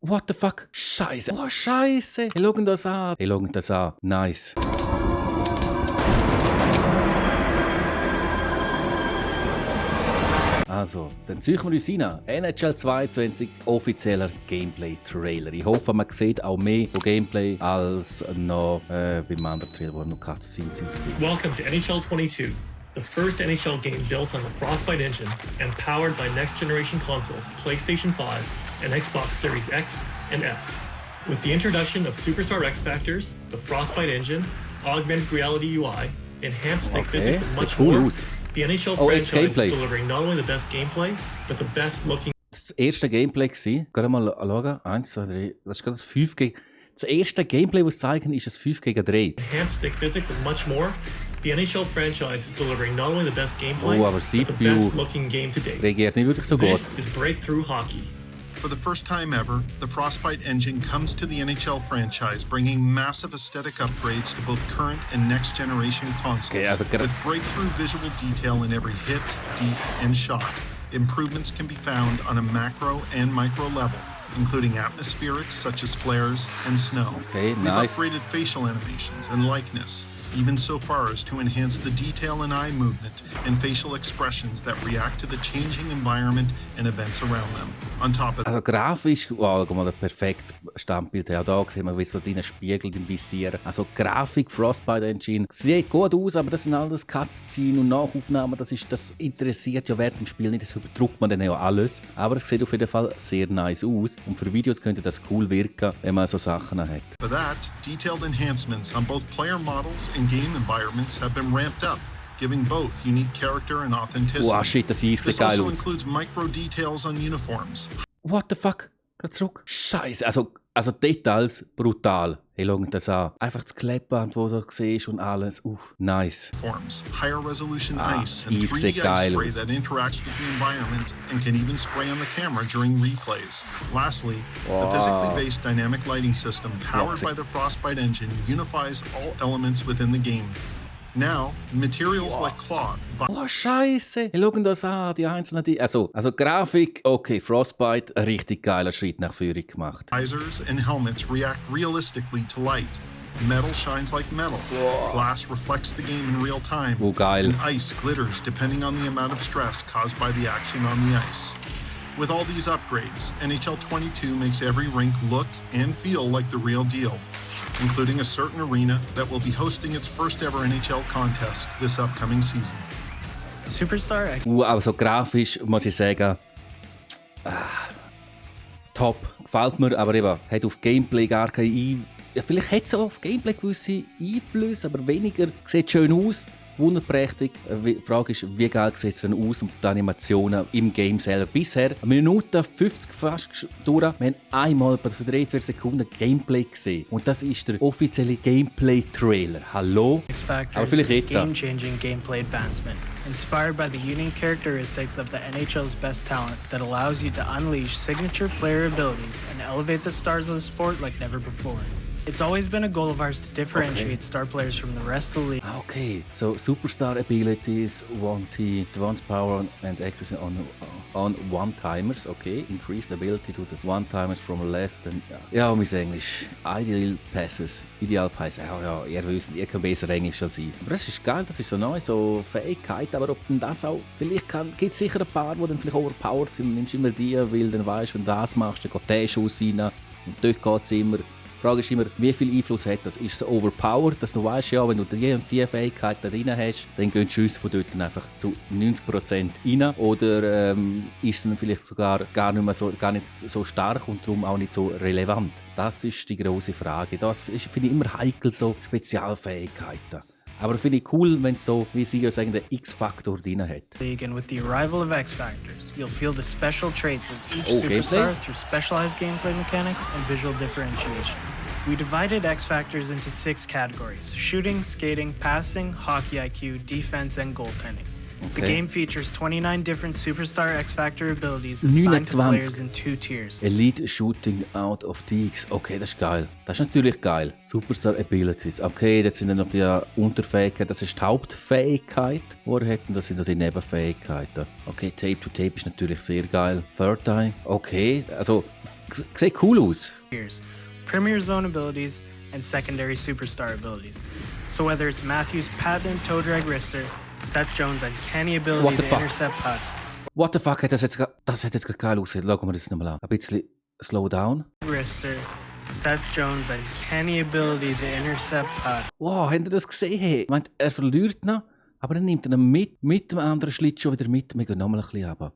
What the fuck? Scheiße. Oh, Scheiße. Hey, schauen das an. Hey, schauen das an. Nice. Also, dann suchen wir uns rein. NHL 22 offizieller Gameplay-Trailer. Ich hoffe, man sieht auch mehr von Gameplay als noch beim anderen Trailer, wo noch Cutscenes sind. Welcome to NHL 22, the first NHL game built on the Frostbite engine and powered by next-generation consoles PlayStation 5 and Xbox Series X and S. With the introduction of Superstar X Factors, the Frostbite engine, augmented reality UI, enhanced stick physics, and much more, the NHL franchise is delivering not only the best gameplay, but the best looking. Das erste Gameplay war, gerade mal schauen, 1, 2, 3, das ist gerade das 5 gegen. Das erste Gameplay, das zeigen, ist das 5 gegen 3. Enhanced stick physics and much more. The NHL franchise is delivering not only the best gameplay, aber but the best looking game to date. Reagiert nicht wirklich so gut. This is breakthrough hockey. For the first time ever, the Frostbite engine comes to the NHL franchise, bringing massive aesthetic upgrades to both current and next-generation consoles. With breakthrough visual detail in every hit, deep, and shot, improvements can be found on a macro and micro level, including atmospherics such as flares and snow. Nice. We've upgraded facial animations and likeness, even so far as to enhance the detail in eye movement and facial expressions that react to the changing environment and events around them. On top of also grafisch, wow, guck mal, ein perfektes Standbild. Auch da sehen wir, wie es so drin spiegelt im Visier. Also Grafik, Frostbite Engine, sieht gut aus, aber das sind alles Cutscenes und Nachaufnahmen. Das interessiert ja während dem Spiel nicht, das überdruckt man dann ja alles. Aber es sieht auf jeden Fall sehr nice aus. Und für Videos könnte das cool wirken, wenn man so Sachen hat. For that, detailed enhancements on both player models and game environments have been ramped up, giving both unique character and authenticity. Wow, shit, das sieht This geil also aus. includes micro details on uniforms. What the fuck? Geht zurück. Scheiße, also Details brutal. Hey, schau das an. Einfach das Klebband, das du siehst und alles. Nice. Forms, higher resolution ice, das and Eis 3D sieht geil ice spray aus. that interacts with the environment and can even spray on the camera during replays. Lastly, the physically based dynamic lighting system powered by the Frostbite engine unifies all elements within the game. Now, materials like cloth, Oh, Scheiße. Hey, schau das an, die einzelnen... Also Grafik, okay, Frostbite, ein richtig geiler Schritt nach vorne gemacht. visors, and helmets react realistically to light. Metal shines like metal. Glass reflects the game in real time. Oh, geil. And ice glitters depending on the amount of stress caused by the action on the ice. With all these upgrades, NHL 22 makes every rink look and feel like the real deal, including a certain arena that will be hosting its first ever NHL contest this upcoming season. Superstar X. Also grafisch muss ich sagen, top. Gefällt mir, aber eben, hat auf Gameplay gar keine vielleicht hat es auch auf Gameplay gewisse Einflüsse, aber weniger. Sieht schön aus, wunderprächtig. Die Frage ist, wie geil sieht es denn aus und die Animationen im Game selber. Bisher, eine Minute 50 fast durch, wir haben einmal für 3-4 Sekunden Gameplay gesehen. Und das ist der offizielle Gameplay-Trailer. Hallo? Aber vielleicht jetzt. Game-changing gameplay advancement, inspired by the unique characteristics of the NHL's best talent that allows you to unleash signature player abilities and elevate the stars of the sport like never before. It's always been a goal of ours to differentiate star players from the rest of the league. Okay, so superstar abilities, advanced power and accuracy on one-timers, okay. Increased ability to the one-timers from less than... Ja, mein Englisch. Ideal Passes. Ja, ihr wisst, ihr könnt besser Englisch als ich. Aber das ist geil, das ist so neu, so Fähigkeit, aber ob denn das auch... Vielleicht gibt es sicher ein paar, die dann vielleicht overpowered sind und nimmst immer die, weil dann weißt, wenn du das machst, dann geht der Schuss rein und dort geht es immer. Die Frage ist immer, wie viel Einfluss hat das? Ist es overpowered, dass du weißt, ja, wenn du die und die Fähigkeit da drin hast, dann gehen die Schüsse von dort einfach zu 90% rein? Oder ist es dann vielleicht sogar gar nicht so stark und darum auch nicht so relevant? Das ist die grosse Frage. Das ist, finde ich, immer heikel, so Spezialfähigkeiten. Aber finde ich cool, wenn es so, wie sie ja sagen, den X-Faktor drin hat. And with the arrival of X Factors, you'll feel the special traits of each superstar through specialized gameplay mechanics and visual differentiation. We divided X Factors into 6 categories: shooting, skating, passing, hockey IQ, defense, and goaltending. The game features 29 different Superstar X-Factor abilities assigned to players in 2 tiers. Elite Shooting Out of DX. Okay, das ist geil. Das ist natürlich geil. Superstar Abilities. Okay, das sind dann noch die Unterfähigkeiten. Das ist die Hauptfähigkeit, die er hat. Und das sind noch die Nebenfähigkeiten. Okay, Tape to Tape ist natürlich sehr geil. Third Eye. Okay, also sieht cool aus. Premier Zone abilities and secondary Superstar abilities. So whether it's Matthew's patented toe drag wrister, Seth Jones' uncanny ability to intercept pucks. What the fuck, das hat jetzt gerade geil ausgesehen. Schauen wir das nochmal an. Ein bisschen slow down. Wrister, Seth Jones' uncanny ability to intercept pucks. Wow, habt ihr das gesehen? Ich meine, er verliert noch, aber dann nimmt er ihn mit dem anderen Schlittschuh wieder mit. Wir gehen nochmal ein bisschen runter.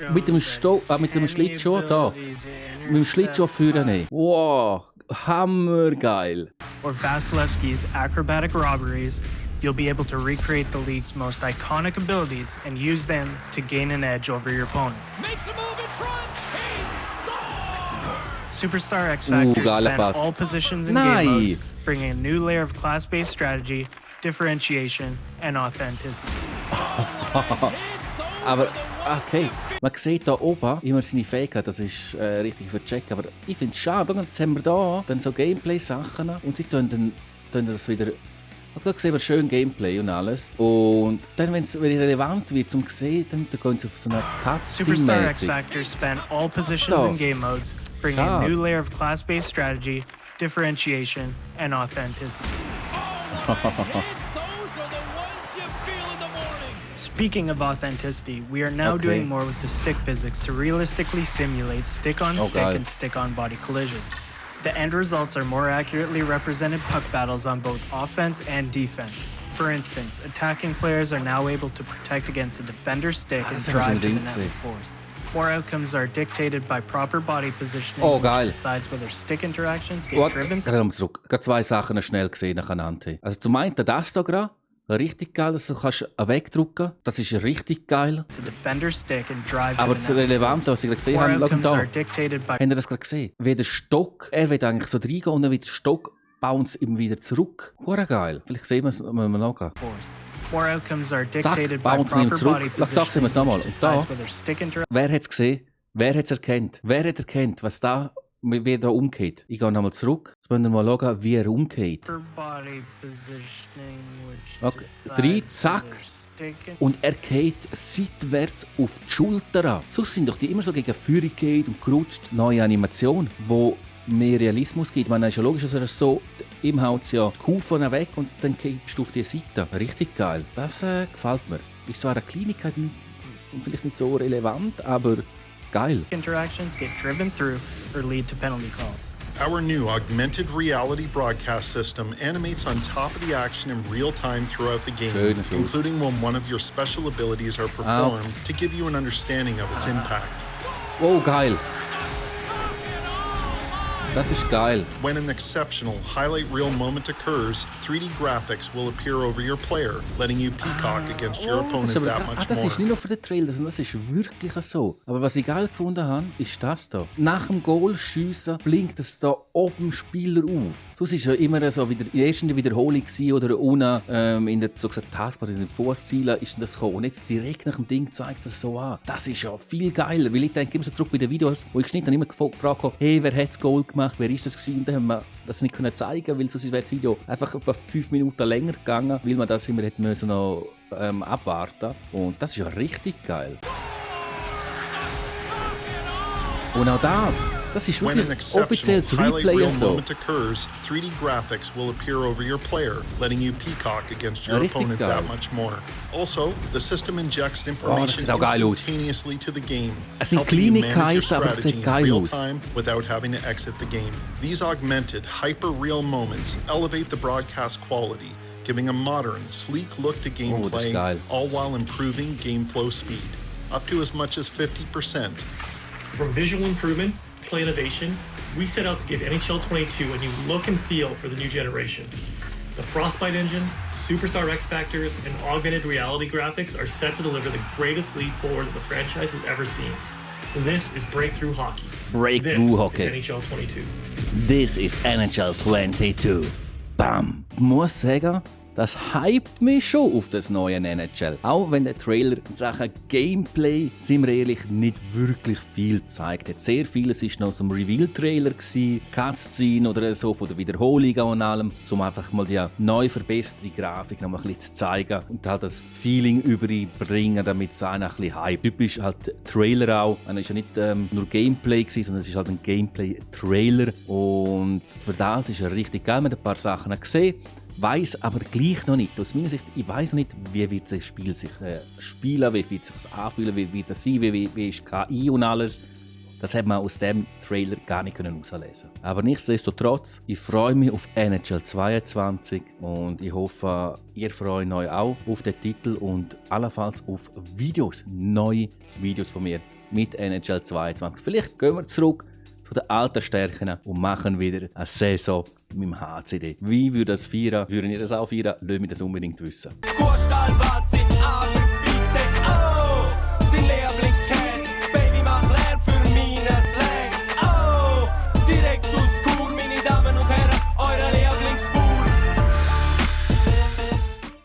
Mit dem Schlittschuh da. Mit dem Schlittschuh führen nicht. Wow, hammergeil. Or Vasilevsky's acrobatic robberies, you'll be able to recreate the league's most iconic abilities and use them to gain an edge over your opponent. Makes a move in front. He scores! Superstar X-Factor span all positions in game modes, bringing a new layer of class-based strategy, differentiation, and authenticity. Aber, okay, man sieht hier oben immer seine Fähigkeit, das ist richtig für Check. Aber ich finde es schade, jetzt haben wir hier dann so Gameplay-Sachen und sie tun das wieder. Da sehen wir schön Gameplay und alles. Und dann, wenn es relevant wird zum sehen, dann gehen sie auf so eine Cutscene-mäßig. Superstar X-Factor span all positions in game modes, bringing a new layer of class-based strategy, differentiation, and authenticity. Speaking of authenticity, we are now doing more with the stick physics to realistically simulate stick-on-stick and stick-on-body collisions. The end results are more accurately represented puck battles on both offense and defense. For instance, attacking players are now able to protect against a defender's stick and drive to the net with force. More outcomes are dictated by proper body positioning, which decides whether stick interactions get driven. Zurück. Gerade 2 Sachen schnell gesehen nacheinander. Also zum einen das hier gerade. Richtig geil, dass du wegdrücken kannst. Das ist richtig geil. Aber das Relevante, was ich gerade gesehen habe, habt ihr das gerade gesehen? Wie der Stock, er wird eigentlich so reingehen und dann wird der Stock bounce ihm wieder zurück. Hure geil. Vielleicht sehen wir es mal nachgehen. Zack, bounce ihn zurück. Da sehen wir es nochmal. Und da, wer hat es gesehen? Wer hat es erkannt? Wer hat erkannt, was da wie er umgeht? Ich gehe nochmal zurück. Jetzt müssen wir mal schauen, wie er umgeht. Okay. 3, zack. Und er geht seitwärts auf die Schulter an. Sonst sind doch die immer so gegen Führung geht und gerutscht. Neue Animation, wo mehr Realismus gibt. Man ist ja logisch, dass er so ihm haut ja die Kuh von weg und dann gehst du auf die Seite. Richtig geil. Das gefällt mir. Ist zwar eine Kleinigkeit und vielleicht nicht so relevant, aber geil. Interactions get driven through or lead to penalty calls. Our new augmented reality broadcast system animates on top of the action in real time throughout the game, including when one of your special abilities are performed to give you an understanding of its impact. Oh, geil. Das ist geil. When an exceptional highlight reel moment occurs, 3D graphics will appear over your player, letting you peacock against your opponent that much more. Das ist nicht nur für den Trailer, sondern das ist wirklich so. Aber was ich geil gefunden habe, ist das hier. Nach dem Goal-Schiessen blinkt es da oben Spieler auf. Sonst war es ja immer so wieder die erste Wiederholung oder unten in der so gesagt Taskbar, in den Fußzielen ist das gekommen. Und jetzt direkt nach dem Ding zeigt es so an. Das ist ja viel geiler, weil ich denke immer so zurück bei den Videos, wo ich geschnitten habe, immer gefragt habe, hey, wer hat das Goal gemacht? Wer ist das gewesen? Und dann haben wir das nicht zeigen, weil sonst wäre das Video einfach etwa 5 Minuten länger gegangen, weil man das immer hätte müssen noch abwarten. Und das ist ja richtig geil. Und auch das ist wirklich offizielles Replay so. Occurs, 3D graphics will appear over your player, letting you peacock against your opponent that much more. Also, the system injects information instantaneously to the game, helping you manage your strategy in real time without having to exit the game. These augmented, hyper-real moments elevate the broadcast quality, giving a modern, sleek look to gameplay, all while improving game flow speed, up to as much as 50%. From visual improvements, play innovation, we set out to give NHL 22 a new look and feel for the new generation. The Frostbite engine, Superstar X-Factors, and augmented reality graphics are set to deliver the greatest leap forward that the franchise has ever seen. This is Breakthrough Hockey. Breakthrough Hockey. This is NHL 22. This is NHL 22. Bam! Ich muss sagen, das hypt mich schon auf das neue NHL. Auch wenn der Trailer in Sachen Gameplay, sind wir ehrlich, nicht wirklich viel gezeigt hat. Sehr vieles war noch aus dem Reveal-Trailer, Cutscene oder so von der Wiederholung und allem, um einfach mal die neu verbesserte Grafik noch mal ein bisschen zu zeigen und halt das Feeling überbringen, damit es einen ein bisschen hype. Typisch halt Trailer auch. Es war ja nicht nur Gameplay, sondern es ist halt ein Gameplay-Trailer und für das ist er richtig geil. Man hat ein paar Sachen gesehen. Weiß aber gleich noch nicht. Aus meiner Sicht, ich weiß noch nicht, wie wird das Spiel sich spielen, wie wird es sich anfühlen, wie wird das sein, wie ist KI und alles. Das hat man aus dem Trailer gar nicht herauslesen. Aber nichtsdestotrotz, ich freue mich auf NHL 22 und ich hoffe, ihr freut euch auch auf den Titel und allenfalls auf Videos, neue Videos von mir mit NHL 22. Vielleicht gehen wir zurück zu den alten Stärken und machen wieder eine Saison mit dem HCD. Wie würde das feiern? Würden ihr das auch feiern? Lasst mich das unbedingt wissen.